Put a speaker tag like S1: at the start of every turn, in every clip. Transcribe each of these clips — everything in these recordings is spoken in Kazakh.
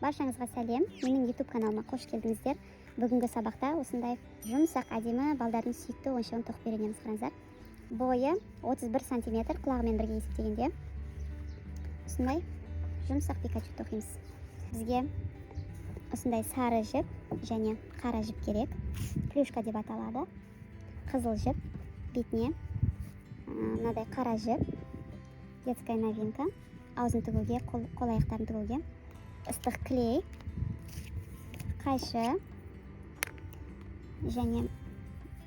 S1: Баршаңызға сәлем. Менің YouTube каналыма қош келдіңіздер. Бүгінгі сабақта осындай жұмсақ, әдемі балдардың сүйікті ойыншығын тоқып үйренеміз, қараңыздар. Бойы 31 сантиметр, құлағымен бірге есептегенде. Осындай жұмсақ Пикачу тоқимыз. Бізге осындай сары жіп және қара жіп керек. Плюшка деп аталады. Қызыл жіп бетіне мынадай қара жіп, детская новинка, аузын тігуге, қол аяқтарын тігуге, ыстық клей, қайшы және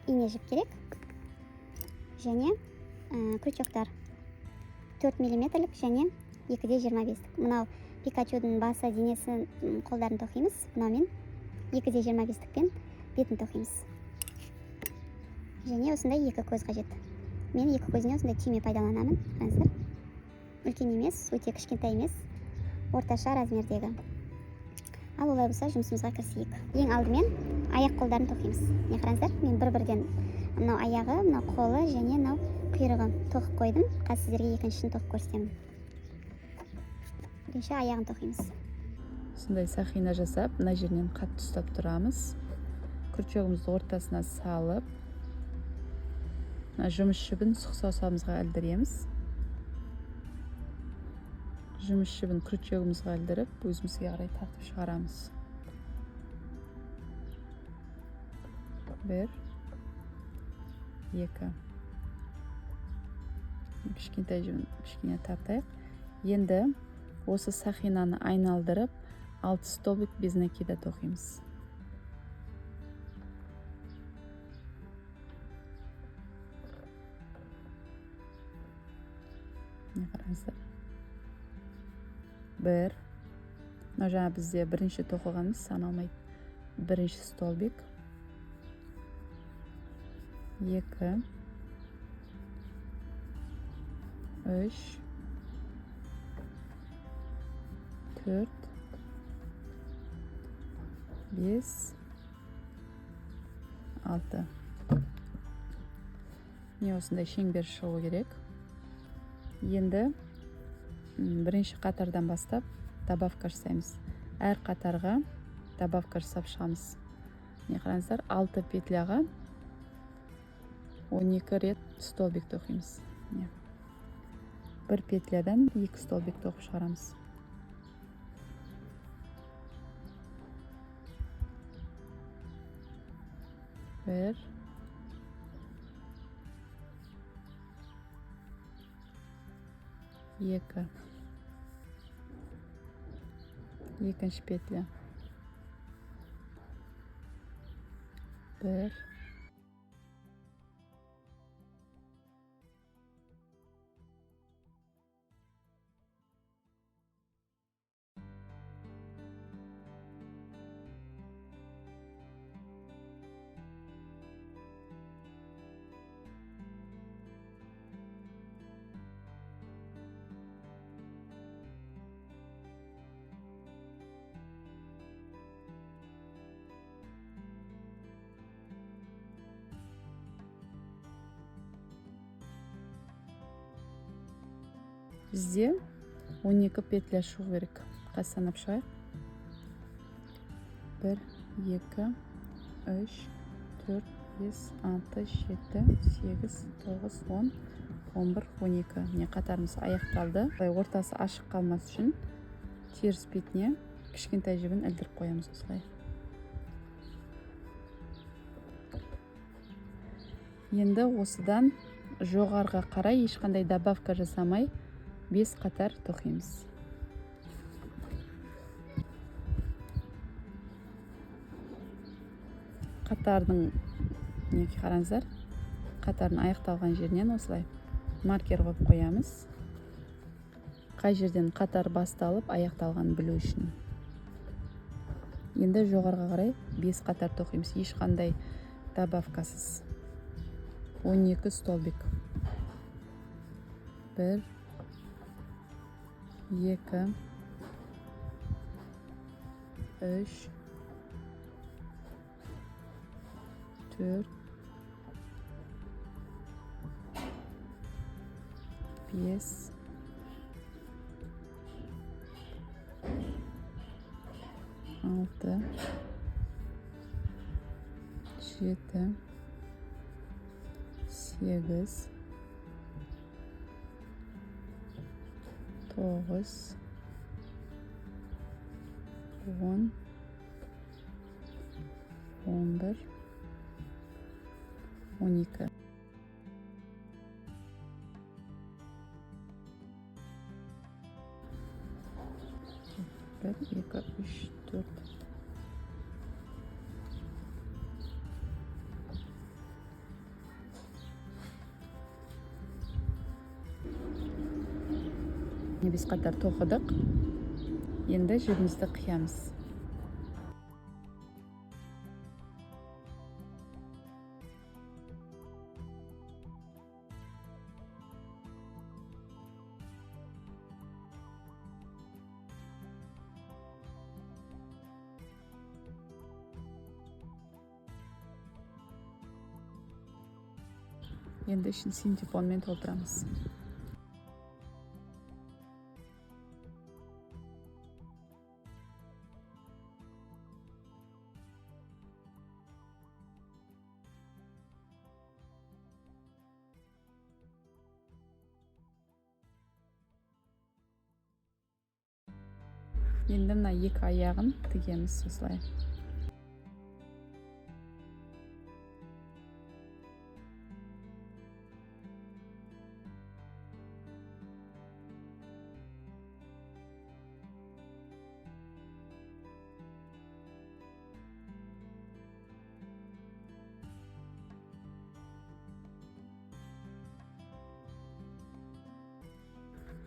S1: ине жіп керек, және крючоктар 4 миллиметрлік және 2,25-тік. Мынау Пикачудың басы, денесі, қолдарын тоқимыз. Мынаумен 2,25-тікпен бетін тоқимыз. Және осындай екі көз қажет. Мен екі көзіне осындай түйме пайдаланамын. Қараңыздар. Үлкен емес, өте кішкентай емес, орташа размердегі. Ал олай болса жұмысымызға кірісейік. Ең алдымен аяқ қолдарын тоқимыз. Міне қараңыздар, мен бір-бірден мынау аяғы, мынау қолы және мынау құйрығы тоқып қойдым. Қазір сіздерге екіншісін тоқып көрсетемін. Бірінші аяғын тоқимыз.
S2: Осындай сақина жасап, мына жерінен қатты ұстап тұрамыз. Крючогымызды ортасына салып, мына жұмыс жібін сұқ саусағымызға ілдіреміз. Жұмыс жібін крючогымызға ілдіріп, өзімізге қарай тартып шығарамыз. 1, 2. Кішкентай жібін кішкене тартайық. Енді осы сақинаны айналдырып, 6 столбик без накида тоқимыз. Міне қараңыздар. 1. Мынау жаңа бізде бірінші тоқығанымыз саналмайды. Бірінші столбик. 2, 3, 4, 5, 6. Міне осындай шеңбер шығу керек. Енді бірінші қатардан бастап добавка жасаймыз. Әр қатарға добавка жасап шығамыз. Міне қараңыздар, 6 петляға 12 рет столбик тоқимыз. Міне. Бір петлядан 2 столбик тоқып шығарамыз. 1, 2, екінші петля, 1, Бізде 12 петля шығу керек. Қазір санап шығайық. 1, 2, 3, 4, 5, 6, 7, 8, 9, 10, 11, 12. Міне қатарымыз аяқталды. Былай ортасы ашық қалмас үшін теріс бетіне кішкентай жібін ілдіріп қоямыз осылай. Енді осыдан жоғарыға қарай ешқандай добавка жасамай 5 қатар тоқимыз. Қатардың, мінекей қараңыздар, қатардың аяқталған жерінен осылай маркер қойып қоямыз. Қай жерден қатар басталып аяқталғанын білу үшін. Енді жоғарыға қарай 5 қатар тоқимыз, ешқандай добавкасыз. 12 столбик. 1, 2, 3, 4, 5, 6, 7, 8, 9, 10, 11, 12. 1, 2, 3, 4. 5 қатар тоқыдық. Енді жібімізді қиямыз. Енді ішін синтепонмен толтырамыз. Енді мына екі аяғын тігеміз осылай.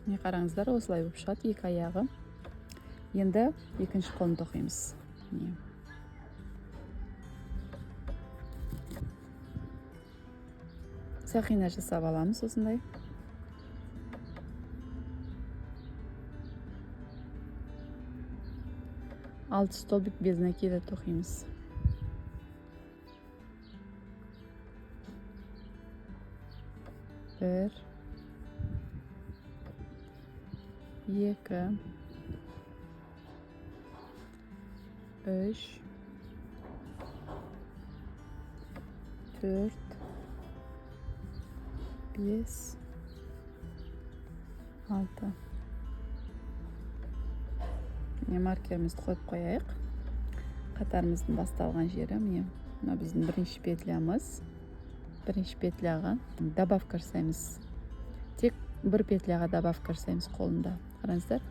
S2: Міне қараңыздар, осылай болып шығады екі аяғы. Енді екінші қолын тоқимыз. Міне. Сақина жасап аламыз осындай. 6 столбик без накида тоқимыз. 1, 2, 3, 4, 5, 6. Міне маркерімізді қойып қояйық. Қатарымыздың басталған жері міне мына біздің бірінші петлямыз. Бірінші петляға добавка жасаймыз. Тек бір петляға добавка жасаймыз қолында. Қараңыздар.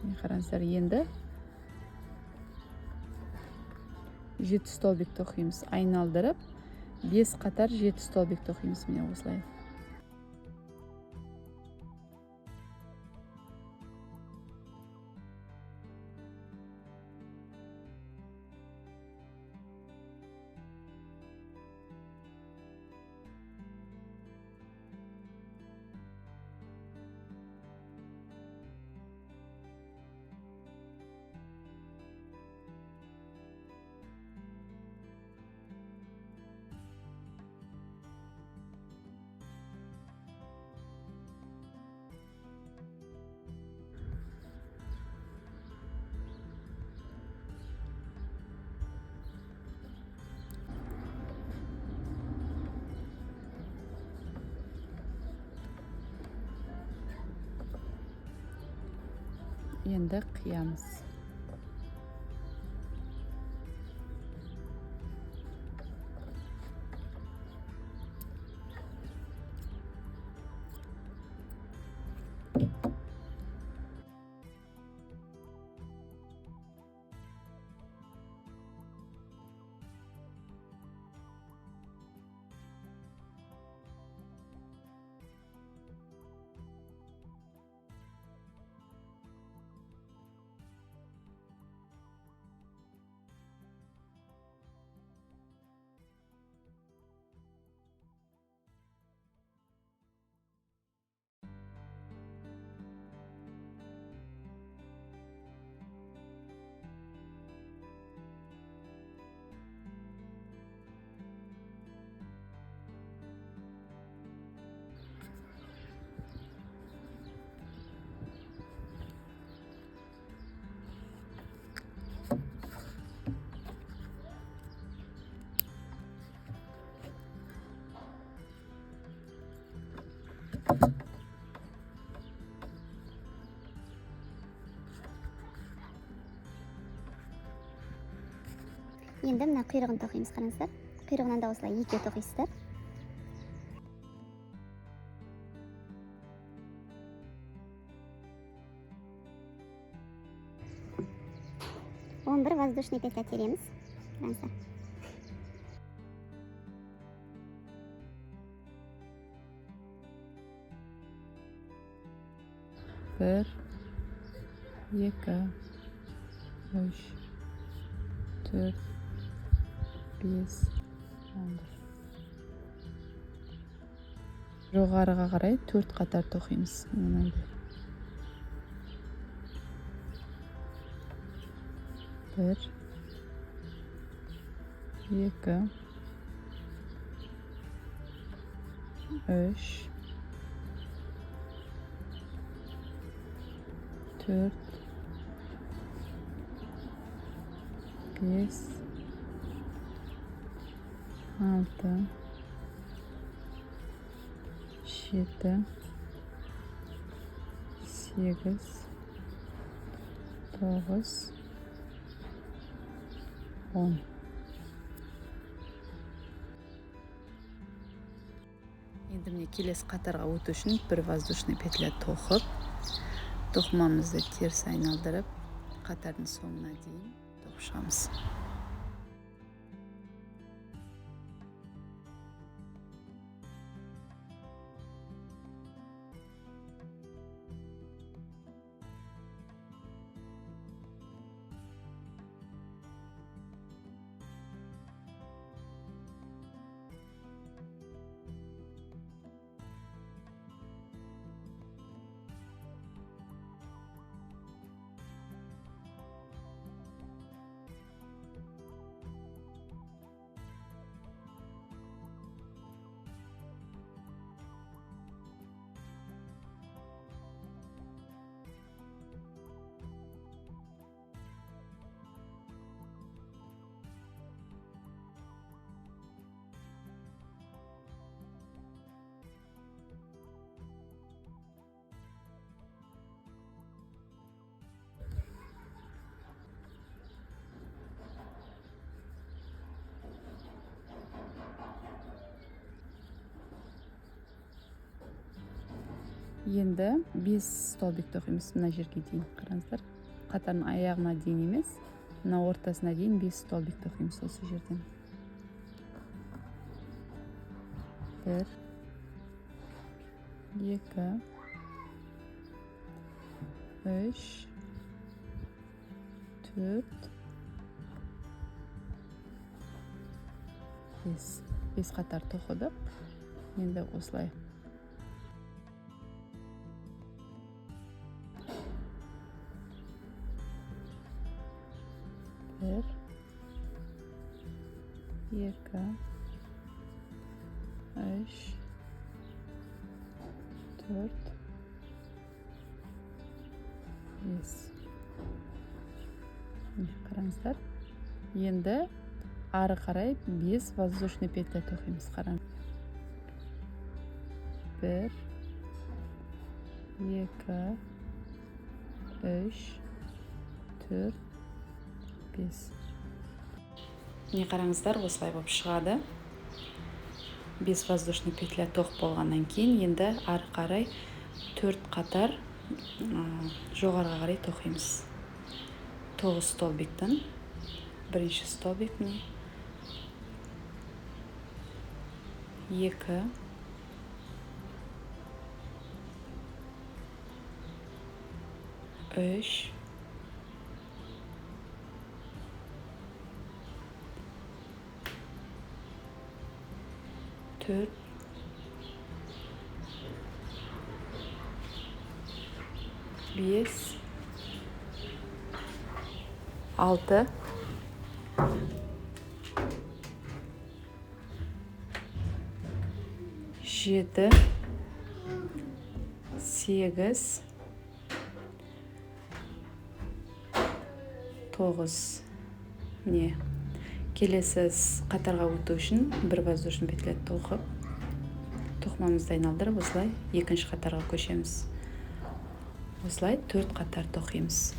S2: Міне қараңыздар, енді 7 столбик тоқимыз. Айналдырып 5 қатар 7 столбик тоқимыз міне осылай. Енді қиямыз.
S1: Енді мына құйрығын тоқимыз, қараңыздар. Құйрығынан да осылай екеу тоқисыздар. 11 воздушный петля тереміз. Қараңыздар.
S2: 1, 2, 3, 4, 5, 11. Жоғарыға қарай 4 қатар тоқимыз. Мынандай. 1, 2, 3, 4, 5, 6, 7, 8, 9, 10. Енді міне келесі қатарға өту үшін бір воздушный петля тоқып, тоқымамызды теріс айналдырып, қатардың соңына дейін тоқып шығамыз. Енді 5 столбик тоқимыз мына жерге дейін. Қараңыздар, қатардың аяғына дейін емес, мына ортасына дейін 5 столбик тоқимыз осы жерден. 1, 2, 3, 4, 5. 5 қатар тоқыдық. Енді осылай. 1, 2, 3, 4, 5. Міне, қараңыздар. Енді ары қарай 5 воздушный петля тоқимыз. Қараңыз. 1, 2, 3, 4, 5. Міне, қараңыздар, осылай болып шығады. 5 воздушный петля тоқ болғаннан кейін енді ары қарай 4 қатар жоғарыға қарай тоқимыз. 9 столбиктен бірінші столбик міне 2, 3, 4, 5, 6, 7, 8, 9. Міне, келесі қатарға өту үшін бір воздушный петля тоқып, тоқымамызды айналдырып, осылай екінші қатарға көшеміз. Осылай 4 қатар тоқимыз.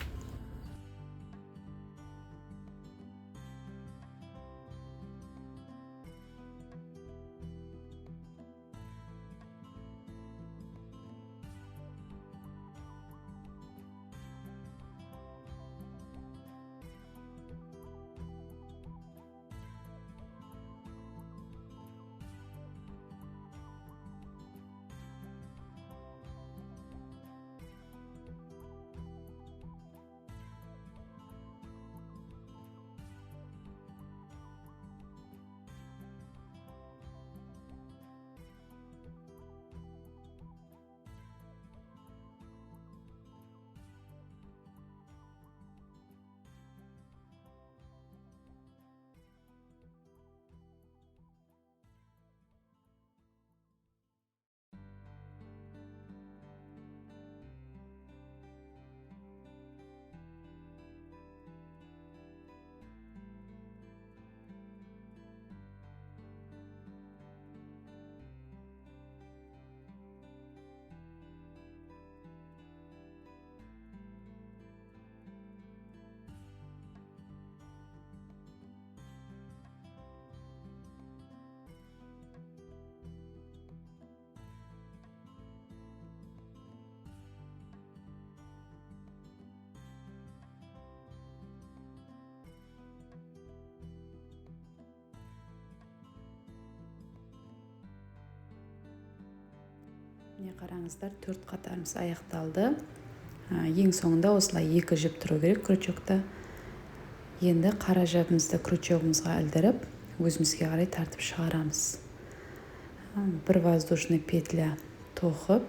S2: Міне қараңыздар, 4 қатарымыз аяқталды. Ең соңында осылай 2 жіп тұру керек крючокта. Енді қара жібімізді крючогымызға ілдіріп, өзімізге қарай тартып шығарамыз. Бір воздушный петля тоқып,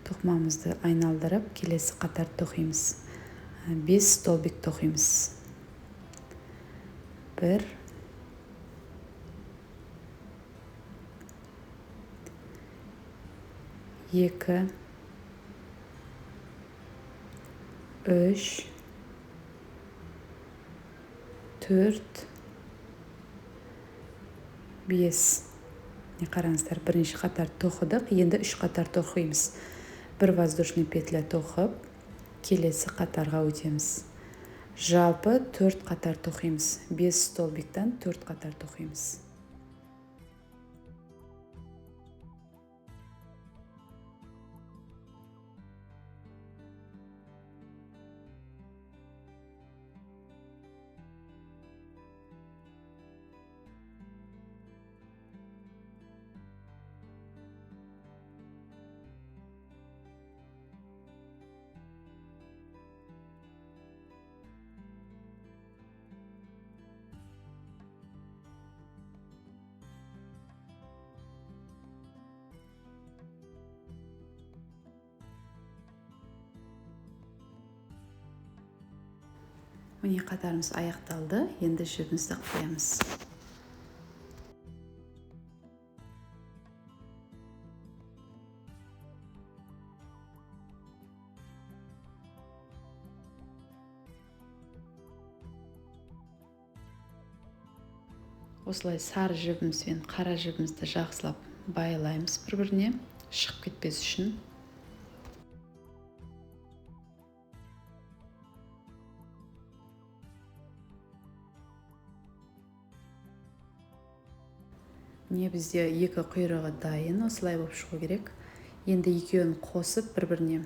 S2: тоқымамызды айналдырып, келесі қатар тоқимыз. 5 столбик тоқимыз. 1 2 3 4 5. Міне қараңыздар, бірінші қатар тоқыдық, енді 3 қатар тоқимыз. Бір воздушный петля тоқып, келесі қатарға өтеміз. Жалпы 4 қатар тоқимыз. 5 столбиктан 4 қатар тоқимыз. Міне қатарымыз аяқталды. Енді жібімізді қоямыз. Осылай сары жібіміз бен қара жібімізді жақсылап байлаймыз бір-біріне, шығып кетпес үшін. Міне бізде екі құйрығы дайын, осылай болып шығу керек. Енді екеуін қосып бір-біріне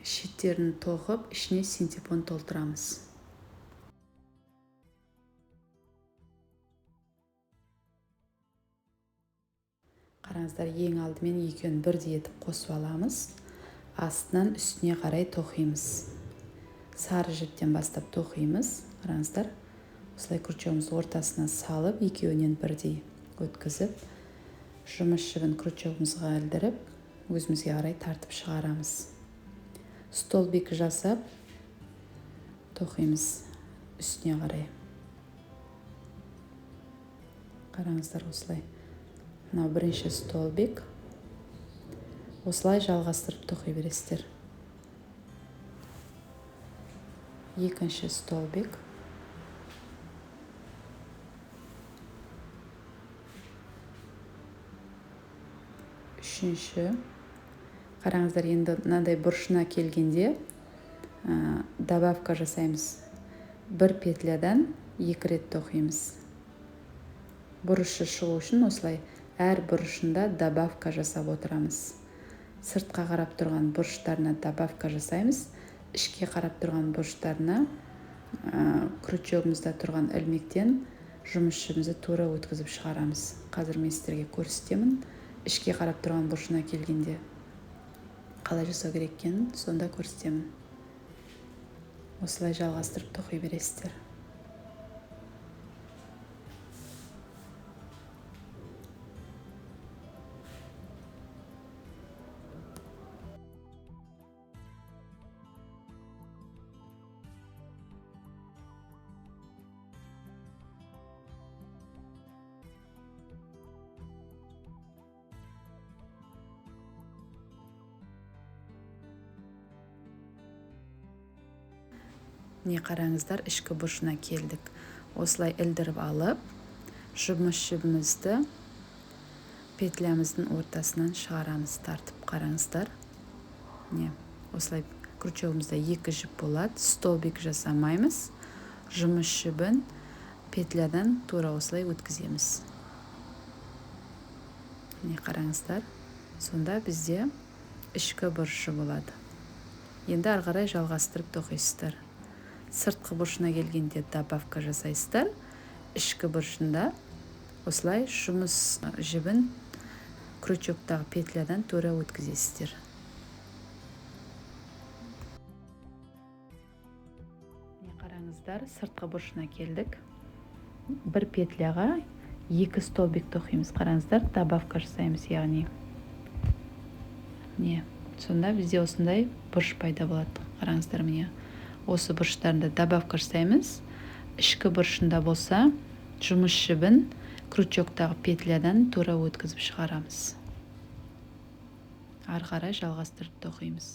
S2: шеттерін тоқып, ішіне синтепон толтырамыз. Қараңыздар, ең алдымен екеуін бірдей етіп қосып аламыз. Астынан үстіне қарай тоқимыз. Сары жіптен бастап тоқимыз. Қараңыздар, осылай крючогымызды ортасына салып, екеуінен бірдей өткізіп, жұмыс жібін крючогымызға ілдіріп, өзімізге қарай тартып шығарамыз. Столбик жасап тоқимыз үстіне қарай. Қараңыздар, осылай. Мынау бірінші столбик. Осылай жалғастырып тоқи бересіздер. Екінші столбик. Үшінші. Қараңыздар, енді мынандай бұрышына келгенде, добавка жасаймыз. Бір петлядан 2 рет тоқимыз. Бұрышы шығу үшін осылай әр бұрышында добавка жасап отырамыз. Сыртқа қарап тұрған бұрыштарына добавка жасаймыз. Ішке қарап тұрған бұрыштарына, крючогымызда тұрған ілмектен жұмыс жібімізді тура өткізіп шығарамыз. Қазір мен сіздерге көрсетемін. Ішке қарап тұрған бұрышына келгенде қалай жасау керек екенін сонда көрсетемін. Осылай жалғастырып тоқи бересіздер. Міне қараңыздар, ішкі бұрышына келдік. Осылай ілдіріп алып, жұмыс жібімізді петлямыздың ортасынан шығарамыз, тартып қараңыздар. Міне, осылай крючогымызда 2 жіп болады, столбик жасамаймыз. Жұмыс жібін петлядан тура осылай өткіземіз. Міне қараңыздар, сонда бізде ішкі бұрышы болады. Енді ары қарай жалғастырып тоқисыздар. Сыртқы бұрышына келгенде добавка жасайсыздар. Ішкі бұрышында осылай жұмыс жібін Крючоктағы петлядан тура өткізесіздер. Міне қараңыздар, сыртқы бұрышына келдік. Бір петляға 2 столбик тоқимыз. Қараңыздар, добавка жасаймыз, яғни. Міне, сонда бізде осындай бұрыш пайда болады. Қараңыздар, міне, осы бұрыштарында добавка жасаймыз. Ішкі бұрышында болса, жұмыс жібін крючоктағы петлядан тура өткізіп шығарамыз. Ары қарай жалғастырып тоқимыз.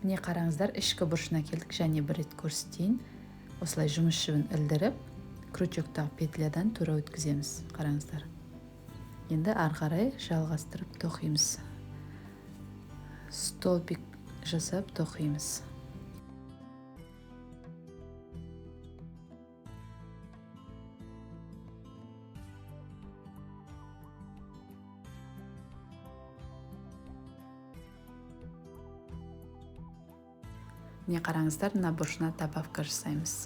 S2: Міне қараңыздар, ішкі бұрышына келдік, және бір рет көрсетейін. Осылай жұмыс жібін ілдіріп, крючоктағы петлядан тура өткіземіз. Қараңыздар. Енді ары қарай жалғастырып тоқимыз. Столбик жасап тоқимыз. Міне қараңыздар, мына бұрышына добавка жасаймыз.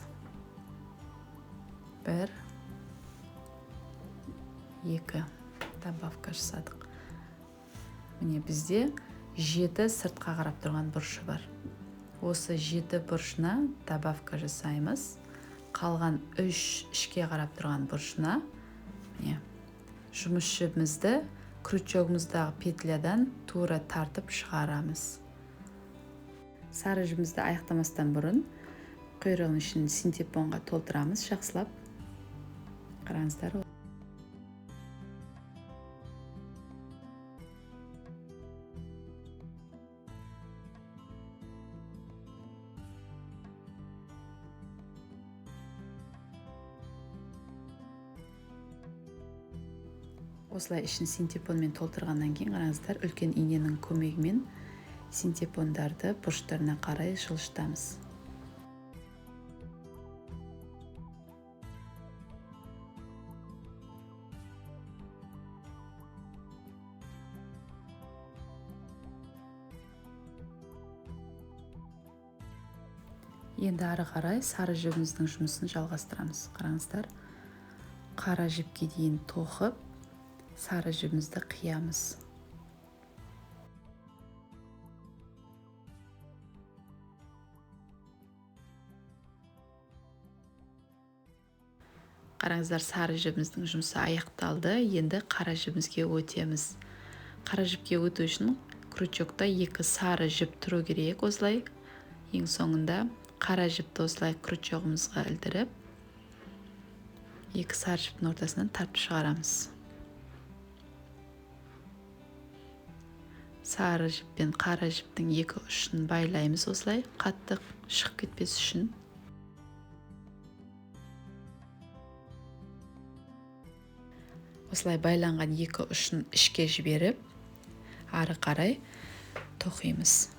S2: 1, 2 добавка жасадық. Міне бізде 7 сыртқа қарап тұрған бұрышы бар. Осы 7 бұрышына добавка жасаймыз. Қалған 3 ішке қарап тұрған бұрышына міне жұмыс жібімізді крючогымыздағы петлядан тура тартып шығарамыз. Сары жібімізді аяқтамастан бұрын құйрығының ішін синтепонға толтырамыз жақсылап. Қараңыздар. Осылай ішін синтепонмен толтырғаннан кейін қараңыздар, үлкен иненің көмегімен синтепондарды бұрыштарына қарай жылжытамыз. Енді ары қарай сары жібіміздің жұмысын жалғастырамыз. Қараңыздар, қара жіпке дейін тоқып, сары жібімізді қиямыз. Қараңыздар, сары жібіміздің жұмысы аяқталды. Енді қара жібімізге өтеміз. Қара жіпке өту үшін крючокта 2 сары жіп тұру керек осылай. Ең соңында қара жіпті осылай крючогымызға ілдіріп, 2 сары жіптің ортасынан тартып шығарамыз. Сары жіп пен қара жіптің 2 ұшын байлаймыз осылай, қатты шығып кетпес үшін. Осылай байланған 2 ұшын ішке жіберіп, ары қарай тоқимыз.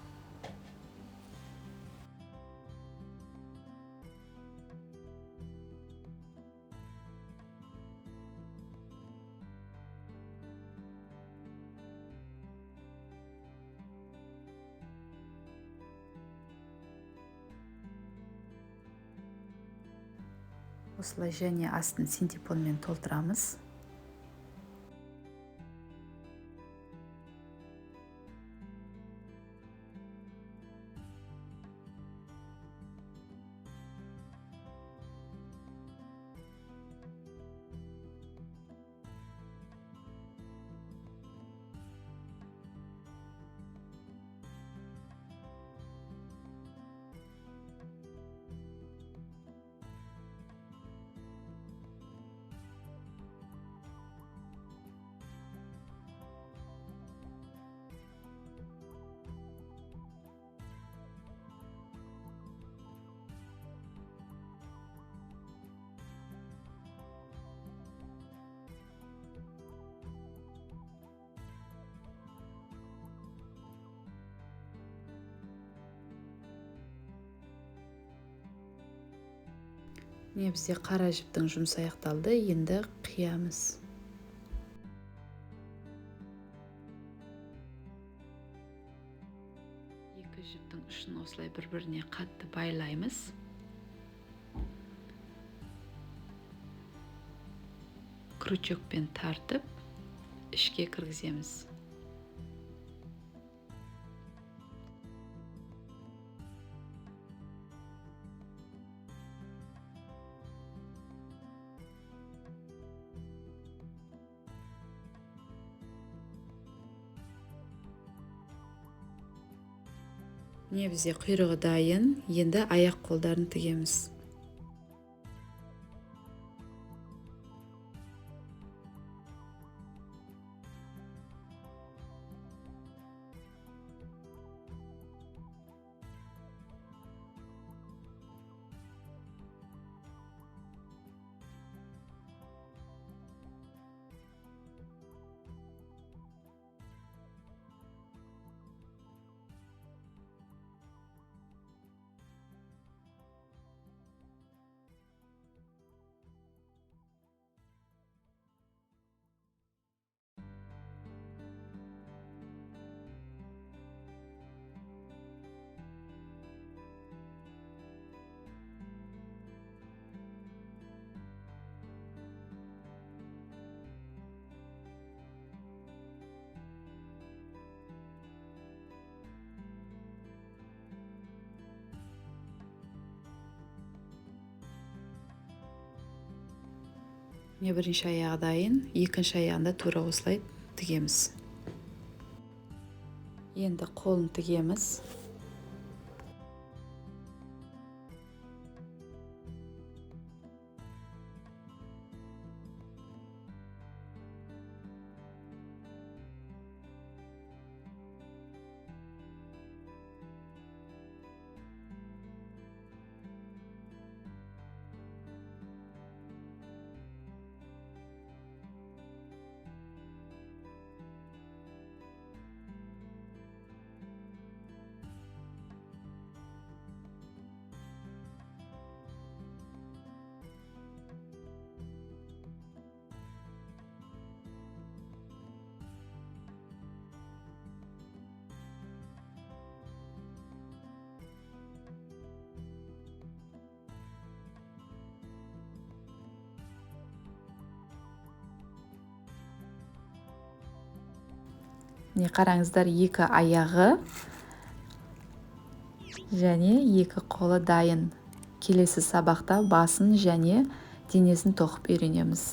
S2: Осылай және астын синтепонмен толтырамыз. Міне, бізде қара жіптің жұмысы аяқталды, енді қиямыз. Екі жіптің ұшын осылай бір-біріне қатты байлаймыз. Крючокпен тартып, ішке кіргіземіз. Міне, бізде құйрығы дайын, енді аяқ қолдарын тігеміз. Міне, бірінші аяғы дайын, екінші аяғында тура осылай тігеміз. Енді қолын тігеміз. Міне, қараңыздар, екі аяғы және екі қолы дайын. Келесі сабақта басын және денесін тоқып үйренеміз.